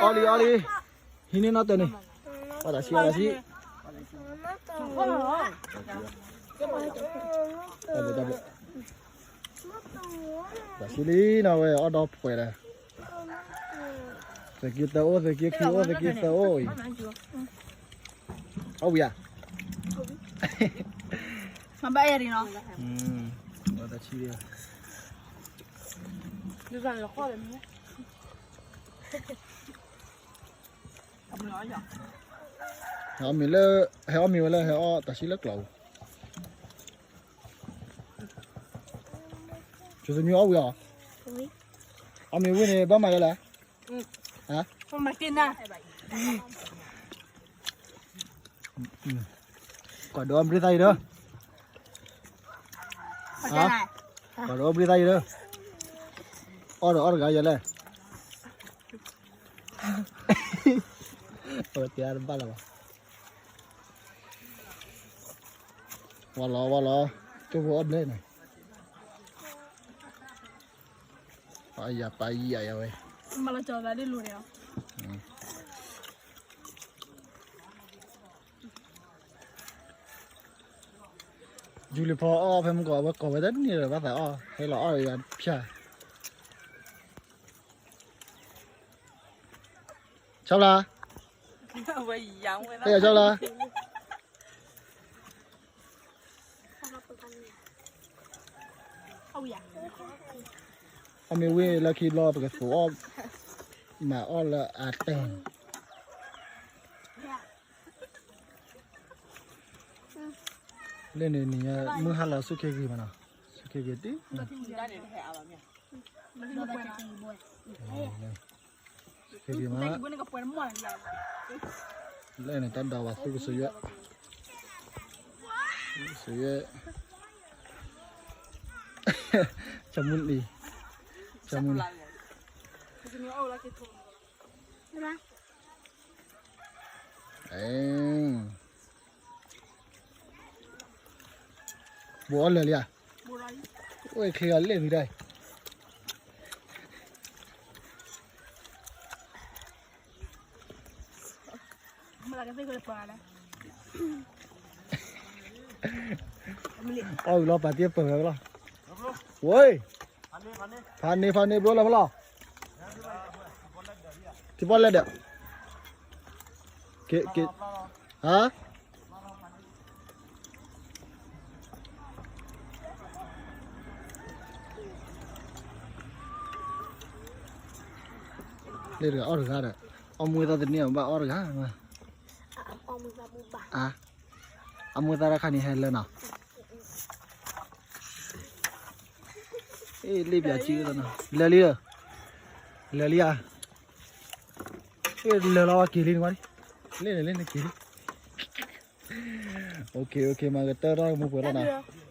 အီလံ အီလံ, ဟံးန့ၢ်နီၢ်တဲာ်န့ၣ်, အီတၢ်ဆံး အီတၢ်ဆံး, တၢ်ဘျုး တၢ်ဘျုး, တၢ်ဆံးလံနီၤဝဲ အီၣ်ဒီဖှဲးဒီး, သုးက့သၢအိၣ် သုးက့ခံအိၣ် သုးက့သၢအိၣ်အံၤ, အီၣ်ဝံၤဧါ, မဘၣ်အဲၣ်နီၤ, တၢ်ဆံးလံ, ဟဲအီၣ်မ့ၤလၢ ဟဲအီၣ်မ့ၤဝဲလၢ ဟဲအီၣ်တၢ်ဆံးလၢကျီၢ်ပူၤ, ဆိသမံအီၣ်ဝံၤအီၤ, အီၣ်မ့ၤဝံၤန့ၣ် ဘၣ်မၤယဲလဲၣ်, ဟါ, ကွၢ်ဒိးအီၣ်ဘျ့သးအံၤဒီး, ကွၢ်ဒိးအီၣ်ဘျ့သးအံၤဒီး, အီၣ်ဒီးအီၣ်တဂၤယဲလဲၣ်, အီၣ်တဘၣ်လၢၤဘၣ်, ဝါလီၤ ဝါလီၤ, ကၠိဖိအီၣ်ဘျ့န့ၣ်, ပာ်ယၤ ပာ်ယၤယၤဝဲ, ယူၤလံၤဖီအီၣ်ဖဲမုၢ်ကီၢ် အဝဲကိးဝဲတန့ၢ်ဒီး ဘၣ်သးအီၣ် ဟဲလီၤအီၣ်ယၤဖၠၣ်, ဆီဖျါ, ဆီဖျါ, အီၣ်မ့ၤဝံၤလၢခံဘျီ ပကသူအီၣ်, မၤအီၣ်လၢအတဲာ်, လၢန့ၣ်န့ၣ် မုၢ်ဟါလီၤဆူၣ်ခ့ဂ့ၤမးနီၤ, ဆူၣ်ခ့ဂ့ၤတံၢ်, ဆူၣ်ခ့ဂ့ၤမး, လၢန့ၣ်တၢ်ဒိးဝဲသူကစၢ်ယွဲၢ်, ကစၢ်ယွဲၢ်, ဆိမုၢ်လံ, ဆိမုၢ်လံ, ဘိးအီၣ်လၢာ်လံဧါ, အိၣ်ချ့အီၤလဲၣ်မံၤဒၣ်, အီၣ်ဝံၤလီၤ ပာ်တ့ၢ်ပၢၢ်ဝဲလီၤ, ဝဲ, ဖးန့ၢ် ဖးန့ၢ် ဘျိလၢဖဲလီၤ, ထံပီၣ်လဲၣ်ဒီး, က့ၤ က့ၤ, ဟါ လၢတဂၤအီၣ်တဂၤဒီး, အီၣ်မူသးတန့ၢ်ဘၣ်အီၣ်တဂၤ, အမူသးတခါန့ၣ်ဟဲလၢနီၤ, လ့ၣ်ပၠးစုနီၤ, လဲၤလံ, လဲၤလံဧါ, လၢလီၤဝဲက့ၤလံနကွၢ်, လ့ၣ်န့ၣ်လ့ၣ်န့ၣ်က့ၤလံ, မၤကတၢၢ်ထီၣ်မူပှဲၤလီၤနီၤ.